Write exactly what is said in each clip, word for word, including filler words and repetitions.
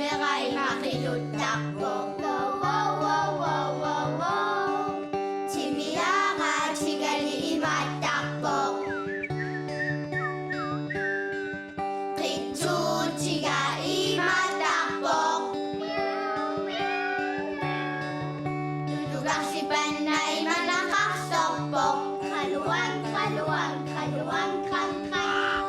Imaattarpoq. Timiaatigali imaattarpoq. Qitsuutiga imaattarpoq. Tutukarsipanna imanaqarsorpoq. Qaluan, qaluan, qaluan, qan, qan.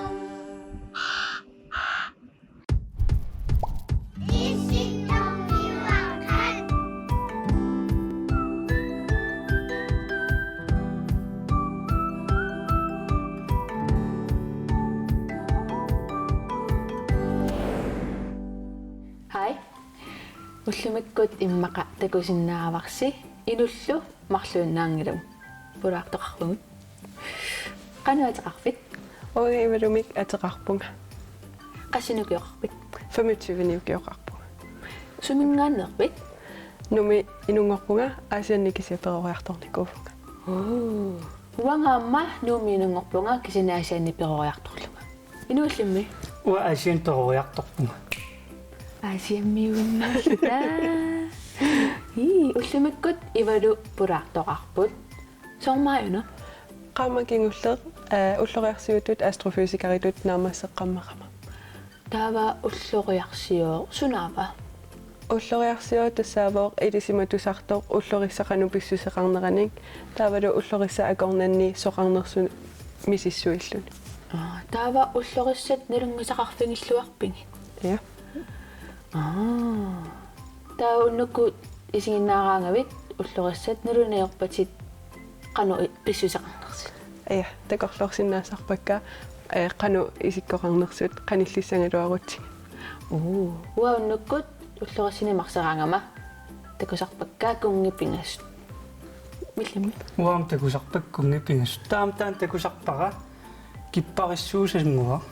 Hej. Ullumikkut immaqa takusinnaavarsi Inullu marluinnaanngilagut. Pulaartoqarpugut. Qanoq ateqarpit? Uanga Ivalumik ateqarpunga. Qassinik ukioqarpit? Femogtyvenik ukioqarpunga. Suminngaanneerpit? Nuummi inunngorpunga, Aasianni kisiat peroriartornikuuvunga. Oo. Uanga aamma Nuummi inunngorpunga, kisianni Aasianni peroriartorlunga. Inuullimmi? Uanga Aasianni peroriartorpunga. Aasiammiuinnaalluta. Ii, ullumikkut Ivalu pulaartoqarput. Soormi aajuna? Qaammat kingulleq, eh, ulloriarsiutut astrofysikeritut naammasseqqammerama. Taava ulloriarsiooq sunaava? Ulloriarsiooq tassaavoq ilisimatusartoq ullorissat qanoq pissuseqarneranik, taavalu ullorissat akornanni soqarnersut misissuilluni. Aa, taava ullorissat nalunngisaqarfigilluarpigit? Ja. Aa. Taava unnukkut isiginnaaraangavit ullorissat nalunngilluarpatit qanoq i-, pissuseqarnersut? Ja, takorloorsinnaasarpakka, eh, qanoq isikkoqarnersut qanillissagaluarutsigit. Uu, uanga unnukkut ullorissiani Marseraangama takusarpakka kunngit pingasut. Millimmi? Uanga takusarpakka kunngit pingasut. Taama taanna takusarpara kipparissuusannguaq.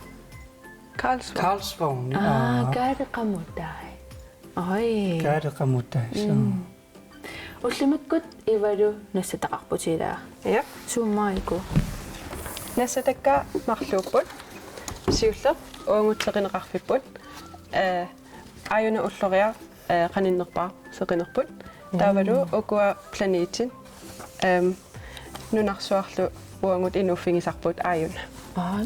Carlsvogn. Carlsvogn. Aa, aa. Kaaleqamutai. Oj. Kaaleqamutai, suu. Mm. Ullumikkut Ivalu nassataqarputit ilaa. Ja. Suummaariku? Nassatakka marluupput. Siulleq uagut seqineqarfipput. Eh, aajuna ulloriaq, eh, qaninnerpaaq seqinerput. Taavalu mm, ukua planetit, ehm, nunarsuarlu uagut inuuffigisarput aajuna. Aa,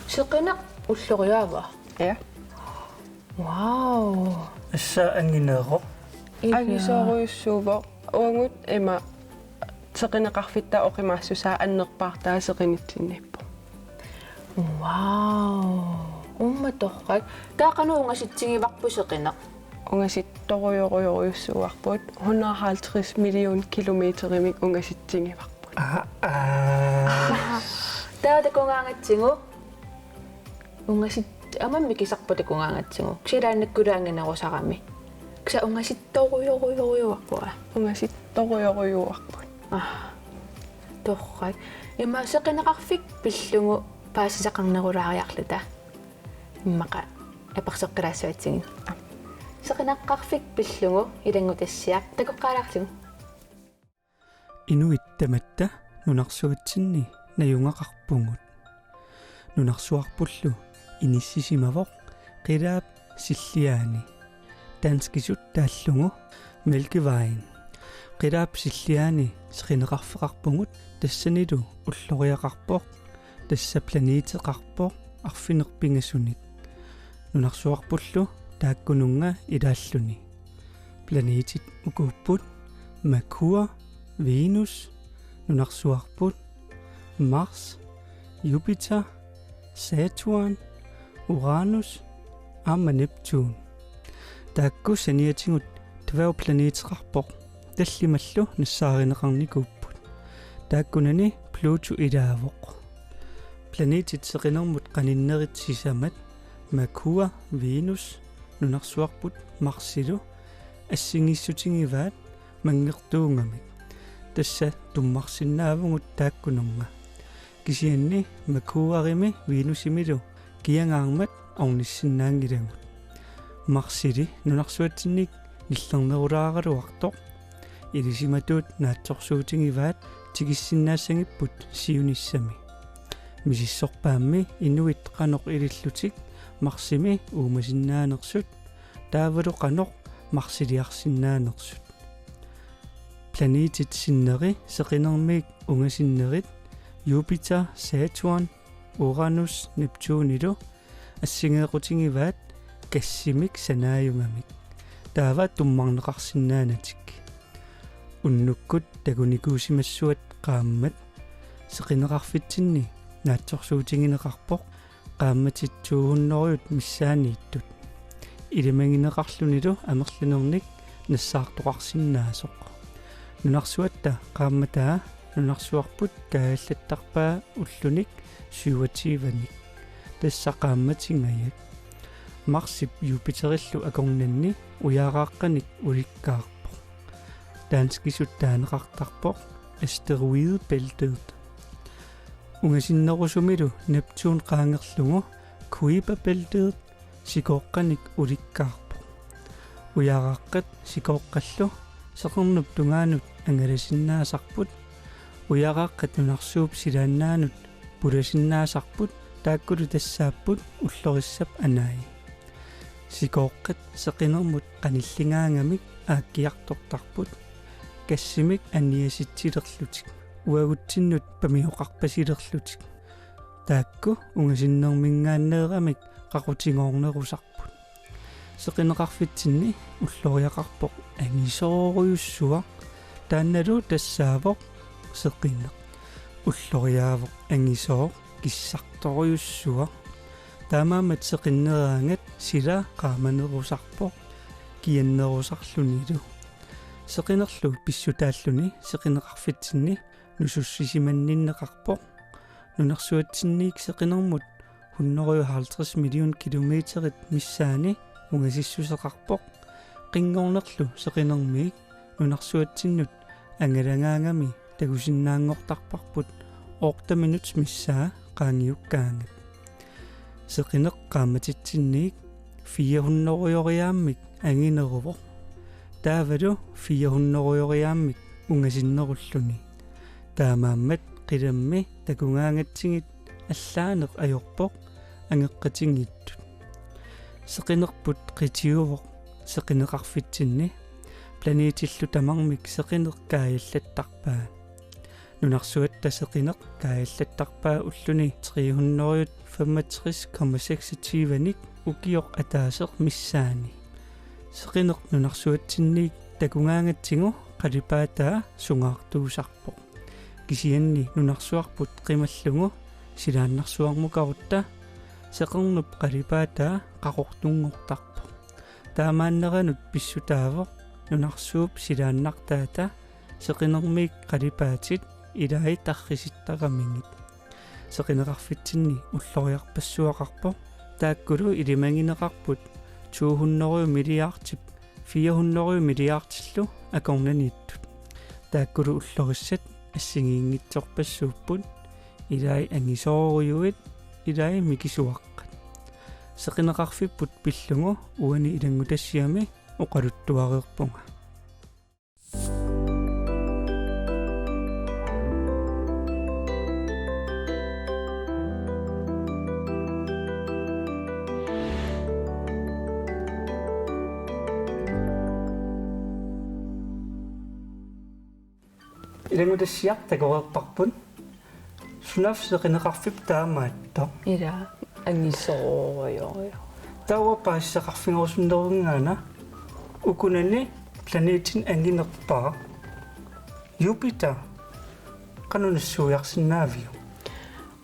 seqineq ulloriaava? Ja. Wow. Tassa angineeroq. Ilaa. Angisoorujussuuvoq. Uagut ima seqineqarfitta oqimaassusaa annerpaartaa seqinitsinniippoq. Wow. Uumma torrak. Taava qanoq ungasitsigivarput seqineq? Ungasittorujorujorujussuuarput. Hundrede og halvtreds million kilometerimik ungasitsigivarput. Aa, aa. Taava takugaangatsigu? Ungasit-, aamma mikisarput takugaangatsigu. Kisianni ilaannakkut anginerusarami. Kisianni ungasittorujorujorujuarput. Ungasittorujorujuarput. Aa. Torrak. Ima seqineqarfik pillugu paasisaqarnerulaariarluta. Immaqa apersoqqilaassuatsigit. Seqineqarfik pillugu ilanngutassiaq takoqqaalaarlugu. Inuit tamatta nunarsuatsinni najugaqarpugut. Nunarsuarpullu inissisimavoq qilaap silliaani, danskisut taallugu Mælkevejen. Qilaap silliaani seqineqarfeqarpugut, tassanilu ulloriaqarpoq, tassa planeteqarpoq arfineq-pingasunik. Nunarsuarpullu taakkununnga ilaalluni. Planetit ukuupput: Merkur, Venus, nunarsuarput, Mars, Jupiter, Saturn, Uranus aamma Neptun. Taakku saniatigut dværgplaneteqarpoq, tallimallu nassaarineqarnikuupput. Taakkunani Pluto ilaavoq. Planetit seqinermut qaninnerit sisamat, Merkur, Venus, nunarsuarput Marsilu assigiissutigivaat manngertuugamik. Tassa tummarsinnaavugut taakkununnga. Kisianni Merkurimi Venusimilu kiangaarmat ornissinnaanngilagut. Marsili nunarsuatsinnik nillernerulaaraluartoq. Ilisimatuut naatsorsuutigivaat tikissinnaassagipput siunissami. Misissorpaammi inuit qanoq ilillutik Marsimi uumasinnaanersut taavalu qanoq Marsiliarsinnaanersut. Planetit sinneri seqinermiit ungasinnerit Jupiter, Saturn, Uranus, Neptunilu assigeequtigivaat gassimik sanaajugamik. Taava tummarneqarsinnaanatik. Unnukkut takunikuusimassuat qaammat seqineqarfitsinni naatsorsuutigineqarpoq qaammatit to hundrede missaanniittut. Ilimagineqarlunilu amerlanernik nassaartoqarsinnaasoq. Nunarsuatta qaammataa nunarsuarput kaajallattarpaa ullunik syvogtyvenik. Tassa qaammatingajak. Marsip Jupiterillu akornanni ujaaraaqqanik ulikkaarpoq. Danskisut taaneqartarpoq asteroidebæltet. Ungasinnerusumilu Neptun qaangerlugu Kuiperbæltet sikooqqanik ulikkaarpoq. Ujaaraaqqat sikooqqallu seqernup tungaanut angalasinnaasarput. Ujaaraaqqat nunarsuup silaannaanut pulasinnaasarput, taakkulu tassaapput ullorissap anai. Sikooqqat seqinermut qanilligaangamik aakkiartortarput. Gassimik anniasitsilerlutik, uagutsinnut pamioqarpasilerlutik. Taakku ungasinnerminngaanneeramik qaqutigoornerusarput. Seqineqarfitsinni ulloriaqarpoq angisoorujussuaq, taannalu tassaavoq seqineq. Ulloriaavoq angisooq kissartorujussuaq. Taamaammat seqinneraangat sila qaamanerusarpoq kiannerusarlunilu. Seqinerlu pissutaalluni seqineqarfitsinni nusussisimanninneqarpoq. Nunarsuatsinniit seqinermut hundrede og halvtreds million kilometerit missaani ungasissuseqarpoq. Qinngornerlu seqinermiit nunarsuatsinnut angalagaangami takusinnaanngortarparput otte minutsit missaa qaangiukkaangat. Seqineq qaammatitsinniit fire hundrede-oriaammik angineruvoq. Taavalu fire hundrede-oriaammik ungasinnerulluni. Taamaammat qilammi takugaangatsigit allaaneq ajorpoq angeqqatigiittut. Seqinerput qitiuvoq seqineqarfitsinni. Planetillu tamarmik seqineq kaajallattarpaat. Nunarsuatta seqineq kaajallattarpaa ulluni tre hundrede femogtres komma seksogtyvenik ukioq ataaseq missaani. Seqineq nunarsuatsinniit takugaangatsigu qalipaataa sungaartuusarpoq. Kisianni nunarsuarput qimallugu silaannarsuarmukarutta seqernup qalipaataa qaqortunngortarpoq. Taamaanneranut pissutaavoq nunarsuup silaannartaata seqinermiit qalipaatit ilai tarrisittaramigit. Seqineqarfitsinni ulloriarpassuaqarpoq, taakkulu ilimagineqarput to hundrede milliardip fire hundrede milliardillu akornanniittut. Taakkulu ullorissat assigiinngitsorpassuupput, ilai angisoorujuit, ilai mikisuaqqat. Seqineqarfipput pillugu uani ilanngutassiami oqaluttuareerpunga. Ilanngutassiaq takoreerparput. Sunaaffa seqineqarfik taamaattoq? Ila, angisoorujoq. Taava paasisaqarfigerusunnerunnginnama ukunani planetinik anginerpaaq Jupiter. Qanoq nassuiarsinnaaviuk?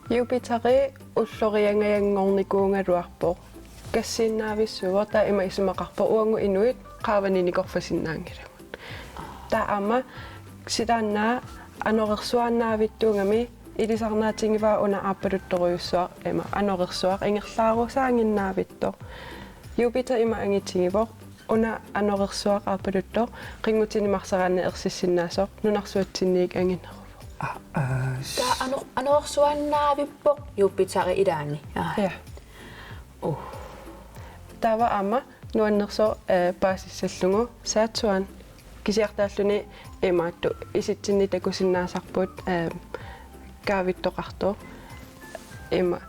Jupiteri ulloriangajanngornikuugaluarpoq. Gassiinnaavissuuvoq, taava ima isumaqarpoq uagut inuit qaavaninik nikorfasinnaanngilagut. Taava aamma silaannaa anorersuaannaavittuugami ilisarnaatigivaa una aappaluttorujussuaq ima anorersuaq ingerlaarusaaginnavittoq. Jupiter ima angitigivoq, una anorersuaq aappaluttoq, qinngutini Marseraanni ersissinnaasoq, nunarsuatsinniit angineruvoq. Aa, aa, s- Taava ano-, anorersuaannaavippoq Jupiteri ilaanni. Aa. Ja. Uh. Taava aamma nuannersoq, eh, paasissallugu Saturn, kisiartaalluni imaattoq isitsinni takusinnaasarput, eh, kaavittoqartoq. Ima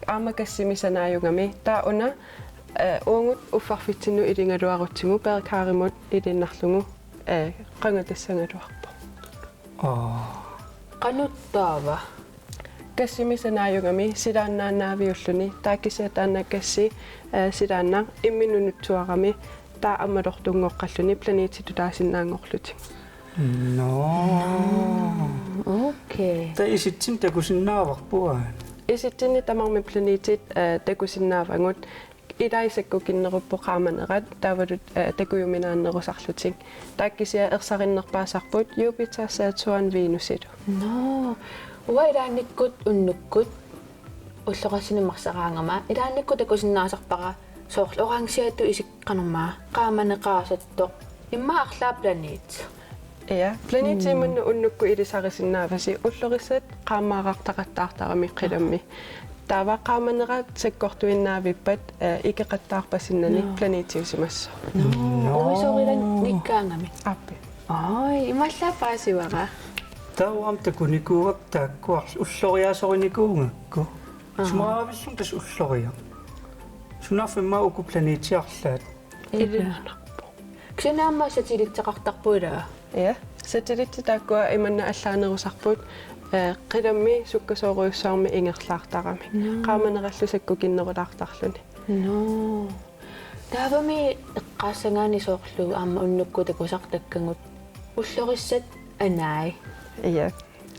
aamma gassimik sanaajugami. Taava una Eh, uagut uffarfitsinnut iligaluarutsigu Berit Karimut iliinnarlugu, eh, qanga tassagaluarpoq. Aa. Qanoq taava? Gassimi sanaajugami silaannaannaaviulluni, taava kisianni taanna gassi, eh, silaannaq imminut nutsuarami taava ammalortunngoqqalluni planetit tutaasinnaanngorlutik. Nå. Okay. Taava isitsinni takusinnaavarput aamma? Isitsinni tamarmik planetit, eh, takusinnaavagut. Ilai sakkukinnerupput qaamanerat taavalu, eh, takujuminaannerusarlutik. Taava kisianni ersarinnerpaasarput Jupiter, Saturn, Venusilu. Nå. Uanga ilaannikkut unnukkut ullorissani marseraangama ilaannikkut takusinnaasarpara soorlu orangiatut isikkanermaa qaamaneqaasattoq. Immaqa arlaat planet. Ja, planetit Mm. imannak unnukkut ilisarisinnaavasi, ullorissat qaammaarartaqattaartaramik qilammi. Taava qaamanerat sakkortuinnaavippat, eh, ikeqattaarpasinnanik Nå. planetiusimassaaq. Nå, Nå. Uisorilaanikkaangami. Aappi. Oj, imaallaat paasivara. Taava aamma takunikuuakka taakkuarli ulloriaasorinikuugakku. Aa. Sumaararsuaq tassa ulloriaq. Sunaaffa immaqa uku planetit arlaat. Ilimanarpoq. Kisianni aamma satellitseqartarput ilaa? Ja, satellitit taakkua imannak allaanerusarput, eh, qilammi sukkasoorujussuarmik ingerlaartaramik. Nå. Qaamanerallu sakkukinnerulaartarluni. Nå. Taavami eqqaassagaanni soorlu aamma unnukkut takusartakkagut ullorissat anaat. Ja.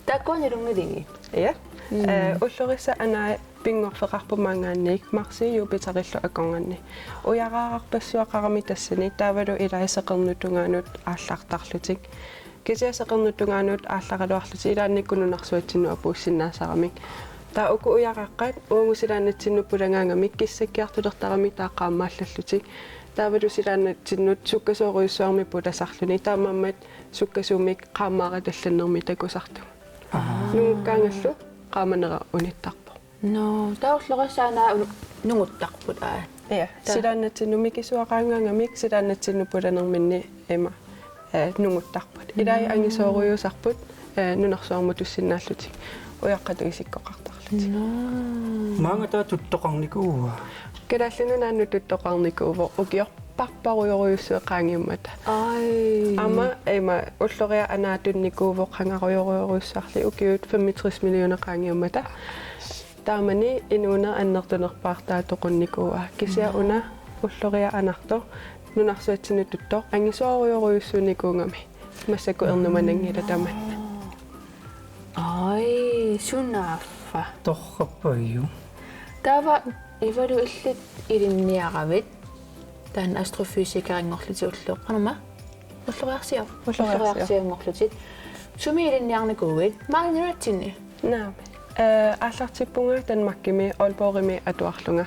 Taakkua nalunngilaat. Ja. Mm. Eh, ullorissat anaat pinngorfeqarput maanngaanniit Marsi Jupiterillu akornanni. Ujaraararpassuaqarami tassani taavalu ilai seqernup tungaanut aallartarlutik. Kisianni seqernup tungaanut aallaraluarlutik ilaannikkut nunarsuatsinnut apuussinnaasaramik. Taava uku ujaraqqat uagut silaannatsinnut pulagaangamik kissakkiartulertaramik taava qaammaallallutik. Taavalu silaannatsinnut sukkasoorujussuarmik pulasarluni taamaammat sukkasuumik qaammaaratallannermik takusartugut. Aa. Nungukkaangallu qaamanerat unittarpoq. Nå, taava ullorissat anaat unu-, nunguttarput aat. Ja, Ta- silaannatsinnut mikisuaraangaangamik silaannatsinnut pulanerminni ima, eh, nunguttarput. Ilai Nå. angisoorujussuusarput, eh, nunarsuarmutussinnaallutik ujaqqatut isikkoqartarlutik. Nå. Maanga taava tuttoqarnikuua? Kalaallit Nunaannut tuttoqarnikuuvoq ukiorparparujorujussuit qaangiummata. Oj. Aamma ima ulloriaq anaatunnikuuvoq qangarujorujorujussuarli ukiut femogtres millioner qaangiummata. Taamani inuuneq annertunerpaartaa toqunnikuuaa. Kisianni Nå. una ulloriaq anartoq nunarsuatsinni tuttoq angisoorujorujussuunikuugami. Massakkut ernumananngilaq tamanna. Oj, sunaaffa. Torrappagiu. Taava Ivalu illit ilinniaravit taanna astrofysikerinngorlutit ulloq. Qanormaa? Ulloriarsiaq. Ulloriarsiaq. Ulloriarsianngorlutit. Sumi ilinniarnikuuit? Maani nunatsinni? Naamik. Eh, aallartippunga Danmarkimi Aalborgimi atuarlunga.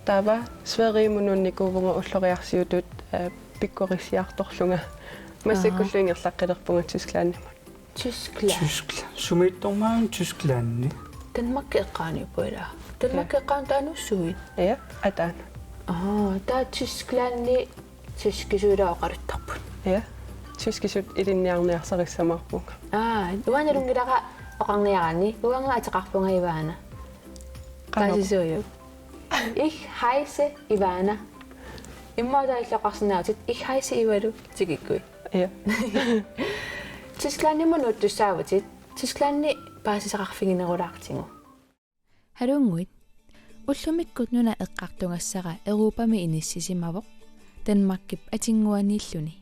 Taava Sverigimut nuunnikuuvunga ulloriarsiutut, eh, pikkorissiartorlunga. Massakkullu Aa. ingerlaqqilerpunga Tysklandimut. Tyskland. Tyskland. Sumiittormaana Tysklandi? Danmarki eqqaaniippoq ilaa. Danmarki Ja. eqqaanut taanna ussuit? Ja, ataanut. Aa, taava Tysklandi tyskisut ilaa oqaluttarput. Ja. Tyskisut ilinniarniarsarissamaarpunga. Aa, uanga nalunngilara oqarniaraanni, uanga ateqarpunga Ivana. Qanoq? Paasisuujuk? Ich heiße Ivana. Immaqa taava illit oqarsinnaavutit, ich heiße Ivalu, tikikkui. Ja. Tysklandimut nuuttussaavutit, Tysklandi paasisaqarfiginerulaartigu. Halunnguit. Ullumikkut nuna eqqartugassara Europami inissisimavoq, Danmarkip atinnguaniilluni.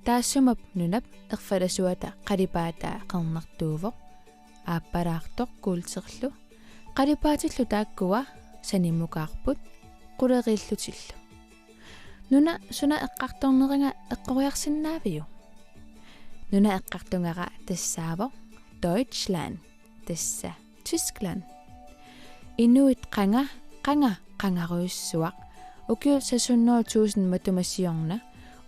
Taassuma nunap erfalasuata qalipaataa qernertuuvoq, aappalaartoq kuulterlu, qalipaatillu taakkua sanimukaarput, quleriillutillu. Nuna suna eqqartorneriga eqqoriarsinnaaviuk? Nuna eqqartugara tassaavoq Deutschland, tassa Tyskland. Inuit qanga, qanga, qangarujussuaq, ukiut seks hundrede tusind matuma siorna,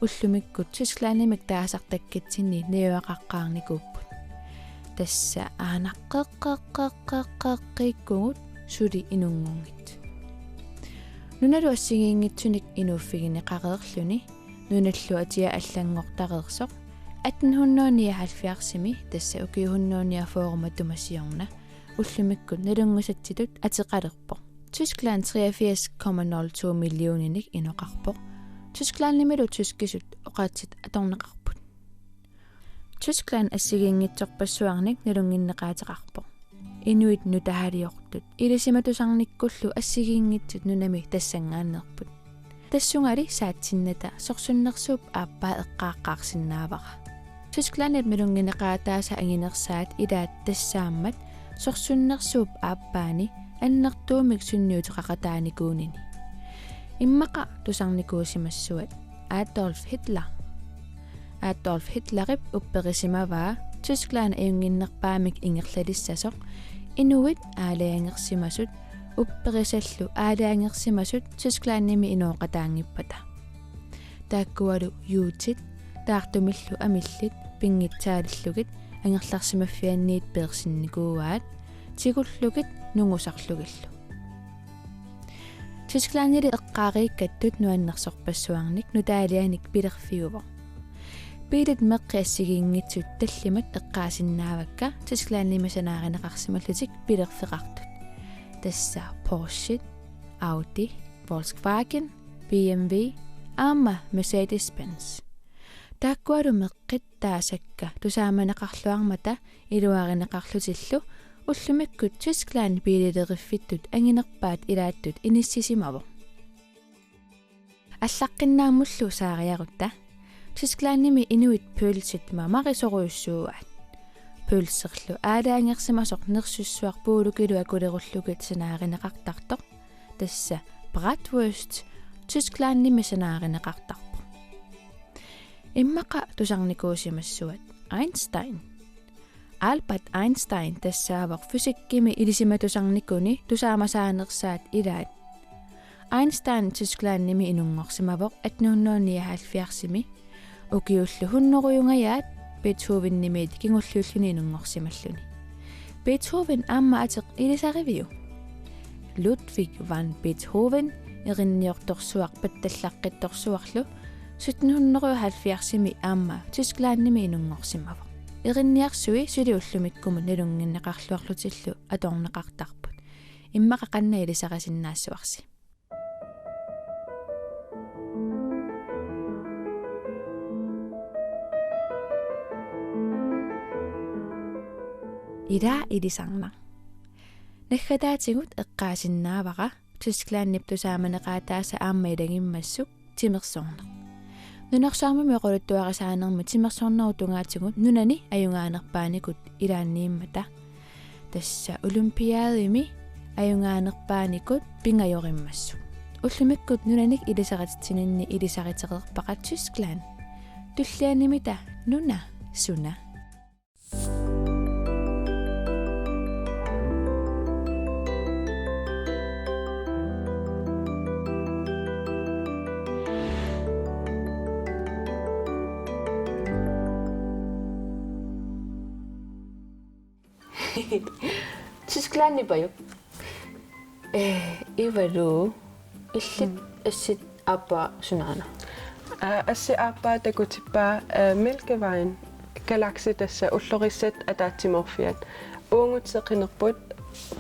ullumikkut Tysklandimik taasartakkatsinni najugaqaqqaarnikuupput. Tassa aanaqqeqqeqqeqqeqqiikkugut suli inunngungit. Nunalu assigiinngitsunik inuuffigineqareerluni, nunallu atia allanngortareersoq, atten hundrede nioghalvfjerdsimi, tassa ukiut hundrede niogfyrre matuma siorna, ullumikkut nalunngisatsitut ateqalerpoq. Tyskland treogfirs komma nul to millioninik inoqarpoq. Tysklandimilu tyskisut oqaatsit atorneqarput. Tyskland assigiinngitsorpassuarnik nalunnginneqaateqarpoq. Inuit nutaaliortut ilisimatusarnikkullu assigiinngitsut nunami tassanngaanneerput. Tassungali saatsinnata sorsunnersuup aappaa eqqaaqqaarsinnaavara. Tysklandip nalunngineqaataasa anginersaat ilaat tassaammat sorsunnersuup aappaani annertuumik sunniuteqaqataanikuunini. Immaqa tusarnikuusimassuat Adolf Hitler. Adolf Hitlerip upperisimavaa Tyskland ajunnginnerpaamik ingerlalissasoq inuit aalajangersimasut upperisallu aalajangersimasut Tysklandimi inooqataanngippata. Taakkualu juutit, taartumillu amillit, pinngitsaalillugit, angerlarsimaffianniit peersinnikuuaat, tigullugit, nungusarlugillu. Tysklandili eqqaariikkattut nuannersorpassuarnik nutaalianik pilerfiuvoq. Biilit meqqit assigiinngitsut tallimat eqqaasinnaavakka Tysklandimi sanaarineqarsimallutik pilerfeqartut. Tassa Porsche, Audi, Volkswagen, B M W, aamma Mercedes-Benz. Taakkualu meqqit taasakka tusaamaneqarluarmata iluarineqarlutillu ullumikkut Tyskland biilileriffittut anginerpaat ilaattut inissisimavoq. Allaqqinnaamullu saariarutta Tysklandimi inuit pølsit mamarisorujussuuaat. Pølserlu aalajangersimasoq nersussuaq puulukilu akulerullugit sanaarineqartartoq, tassa bratwurst, Tysklandimi sanaarineqartarpoq. Immaqa tusarnikuusimassuat Einstein. Albert Einstein tassaavoq fysikkimi ilisimatusarnikuni tusaamasaanersaat ilaat. Einstein Tysklandimi inunngorsimavoq atten hundrede nioghalvfjerdsimi, ukiullu hunnorujungajaat Beethovenimiit kingulliulluni inunngorsimalluni. Beethoven aamma ateq ilisariviuk? Ludwig van Beethoven, erinniortorsuaq pattallaqqittorsuarlu, sytten hundrede og halvfjerdsimi aamma Tysklandimi inunngorsimavoq. Erinniarsui suli ullumikkumut nalunnginneqarluarlutillu atorneqartarput. Immaqa qanoq ilisarisinnaassuarsi. Ila ilisarnaq. Naggataatigut eqqaasinnaavara Tysklandip tusaamaneqaataasa aamma ilagimmassuk timersorneq. Nunarsuarmimi oqaluttuarisaanermi timersornerup tungaatigut nunani ajugaanerpaanikut ilaanniimmata. Tassa olympiademi ajugaanerpaanikut pingajorimmassuk. Ullumikkut nunanik ilisarititsininni ilisaritereerpara Tyskland. Tullianimita nuna suna? Tysklandipajuk. Eh, Ivalu, illit Mm. assit aappaa sunaana? Aa, assit aappaa takutippaa, eh, Mælkevejen, galaksi tassa ullorissat ataatsimoorfiat. Uagut seqinerput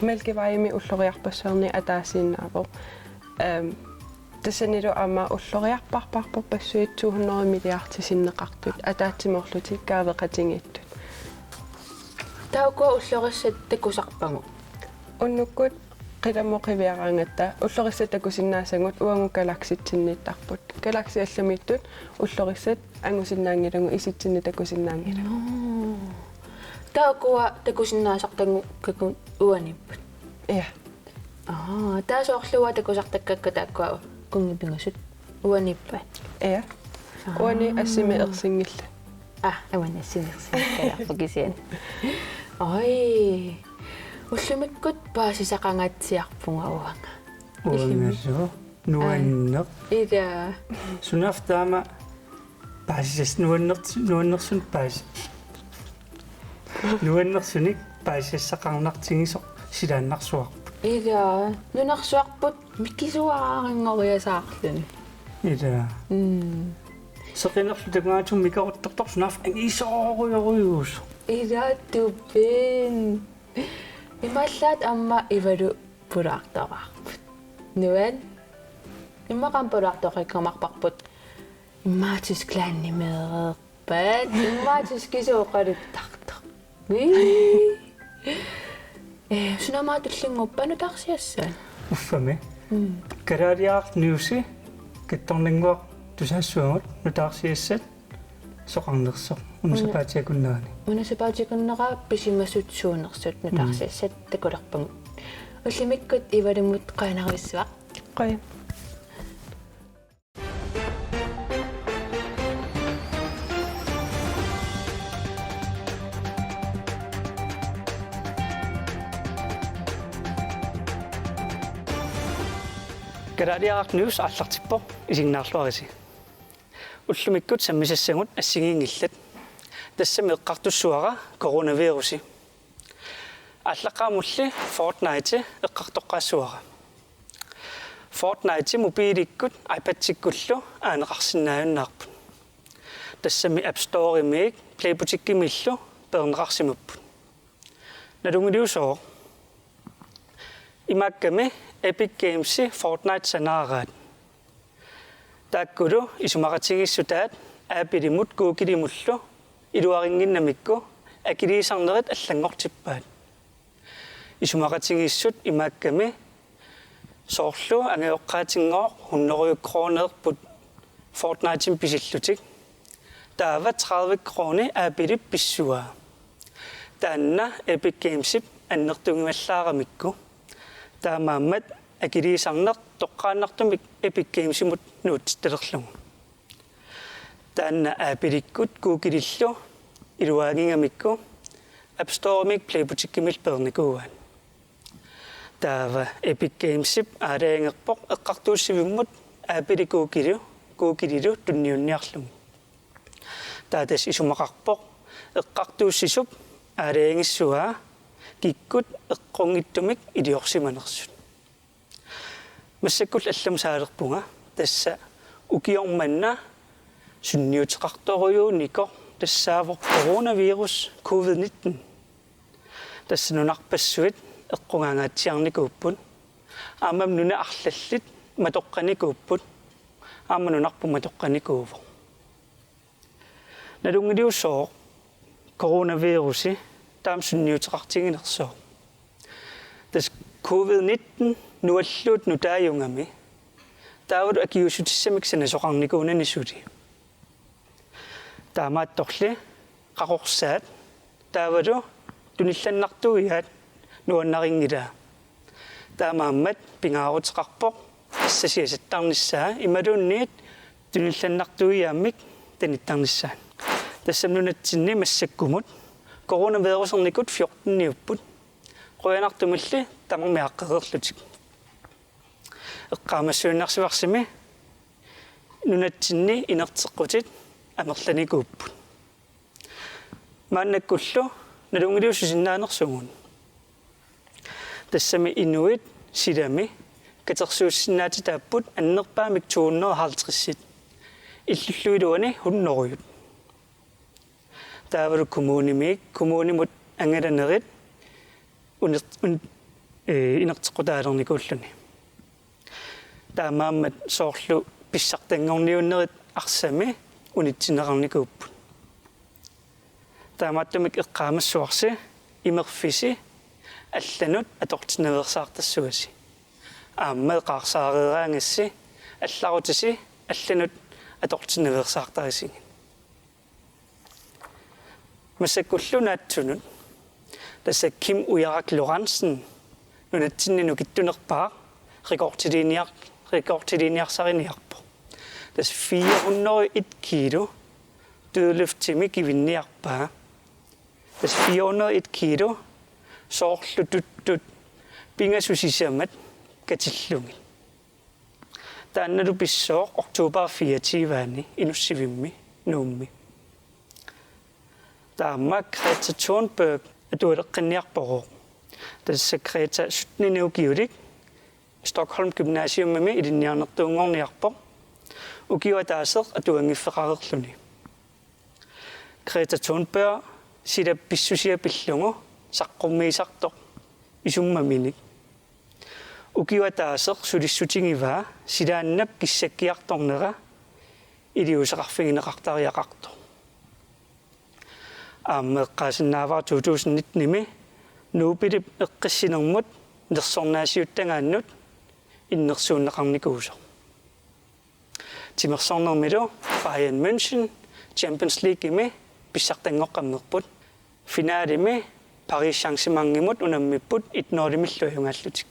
Mælkevejimi ulloriarpassuarni ataasiinnaavoq. Ehm, tassanilu aamma ulloriarparparpassuit to hundrede milliardi sinneqartut ataatsimoorlutik kaaveqatigiittut. Taava ukua ullorissat takusarpagut? Unnukkut qilamut qiviaraangatta ullorissat takusinnaasagut uagut galaksit sinniittarput. Galaksi allamiittut ullorissat angusinnaanngilagut, isitsinnik takusinnaanngilagut. Nå. Taava ukua takusinnaasartagut kakut uaniipput? Ja. Aa, taava soorlu uanga takusartakkakka taakkua kunngit pingasut uaniippat? Ja. Aa. Uani assimi ersinngillat. Aa, uani assimi ersinngillat kisianni. Oj. Ullumikkut paasisaqangaatsiarpunga uanga. Uanga suu. Nuanneq. Ila. Sunaaffa taama paasisas-, nuanneq-, nuannersunik paasi-, nuannersunik paasisassaqarnartigisoq silaannarsuarput. Ila, nunarsuarput mikisuaraarinngoriasaarluni. Ila. Mm. Seqinerlu takugaatigut mikeruttortoq sunaaffa angisoorujorujussuusoq. Ila tupin. Imaallaat aamma Ivalu pulaartaraarput. Nuan. Immaqa aamma pulaartoqikkumaarparput. Immaqa Tysklandimeereerpat. Immaqa tyskisut oqaluttartoq. Ee, suna aamma tullinnguuppat nutaarsiassaat? Uffami. Mm. Kalaaliaraq Newsi kattornannguaq tusagassiuagut nutaarsiassat soqarnersoq una Una- sapaatip akunnerani. Una sapaatip akunnera pisimasut suunersut nutaarsiassat takulerpagut. Ullumikkut Ivalimut qujanarsuaq. Qujan. Kalaaliaraq News aallartippoq, isiginnaarluarisi. Ullumikkut sammisassagut assigiinngillat. Tassami eqqartussavara coronavirusi. Aallaqqaammulli Fortnite eqqartoqqaassavara. Fortnite mobiilikkut iPadikkullu aaneqarsinnaajunnaarput. Tassami App Storemiit Play Butikkimiillu peerneqarsimapput. Nalunngiliussooq. Imaakkami Epic Gamesi Fortnite sanaaraat. Taakkulu isumaqatigiissutaat Applemut Googlemullu iluarinnginnamikku akiliisarnerit allanngortippaat. Isumaqatigiissut imaakkami soorlu angajoqqaatinngooq hundrede kroneerput Fortnitemik pisillutik. Taava tredive kroni Applep pissavaa. Taanna Epic Gamesip annertungivallaaramikku. Taamaammat akiliisarneq toqqaannartumik Epic Gamesimut nuutsittalerlugu. Taanna Applekkut Googlellu iluarinnginnamikku App Storemiit Play Butikkimiillu peernikuuaat. Taava Epic Gamesip aalajangerpoq eqqartuussivimmut Apple Googlelu, Googlelu tunniunniarlugu. Taava tassa isumaqarpoq eqqartuussisup aalajangissavaa kikkut eqqunngitsumik iliorsimanersut. Massakkullu allamut saalerpunga, tassa ukioq manna sunniuteqartorujuunikoq tassaavoq coronavirus covid nitten. Tassa nunarpassuit eqqugaangaatsiarnikuupput. Aammami nunat arlallit matoqqanikuupput. Aamma nunarput matoqqanikuuvoq. Nalunngiliussooq coronavirusi taama sunniuteqartiginersooq. Tassa covid nitten nualluut nutaajugami. Taavalu akiuussutissamik sanasoqarnikuunani suli. Taamaattorli qaqorsaat taavalu tunillannartuiaat nuannarinngilaa. Taamaammat pingaaruteqarpoq assasiasattarnissaa imaluunniit tunillannartuiaammik tanittarnissaa. Tassami nunatsinni massakkumut coronavirusernikut fjorteniupput. Qujanartumilli tamarmik aaqqereerlutik. Eqqaamassuinnarsivarsimi nunatsinni inerteqqutit amerlanikuupput. Maannakkullu nalunngiliussisinnaanersugut. Tassami inuit silami katersuussinnaatitaapput annerpaamik to hundrede og halvtredsit. Illullu iluani hundredejut. Taavalu kommunimik, kommunimut angalanerit uner-, un-, ee, inerteqqutaalernikuulluni. Taamaammat soorlu pissartanngorniunnerit arsami unitsinneqarnikuupput. Taamaattumik eqqaamassuarsi imerfisi allanut atortinnaveersaartassavasi. Aamma eqaarsaareeraangassi allarutisi allanut atortinnaveersaartarisigit. Massakkullu naatsunut. Tassa Kim Ujarak Lorentzen nunatsinni nukittunerpaaq rekordiliiniar-, rekordiliiniarsariniarpoq. Tassa fire hundrede og et kilo dødløftimik kivinniarpaa. Tassa fire hundrede og et kilo soorlu tuttut pingasut sisamat katillugit. Taannalu pissooq oktober fireogtyve-ani Inussivimmi Nuummi. Taama Greta Thunberg atualeqqinniarpoq. Tassa Greta syttenini ukiulik Stockholm Gymnasiumimi ilinniarnertuunngorniarpoq. Ukioq ataaseq atuanngiffeqareerluni. Greta Thunberg silap pissusia pillugu saqqummiisartoq isummaminik. Ukioq ataaseq sulissutigivaa silaannap kissakkiartornera iliuuseqarfigineqartariaqartoq. Aamma eqqaasinnaavara to tusind nitten-imi Nobelip eqqissinermut nersornaasiuttagaannut innersuunneqarnikuusoq. Timersornermilu Bayern München Champions League-imi pissartanngoqqammerput. Finalimi Paris Saint-Germainimut unammipput et nul-imillu ajugaallutik.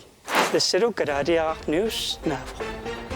Tassalu Kalaaliaraq News naavoq.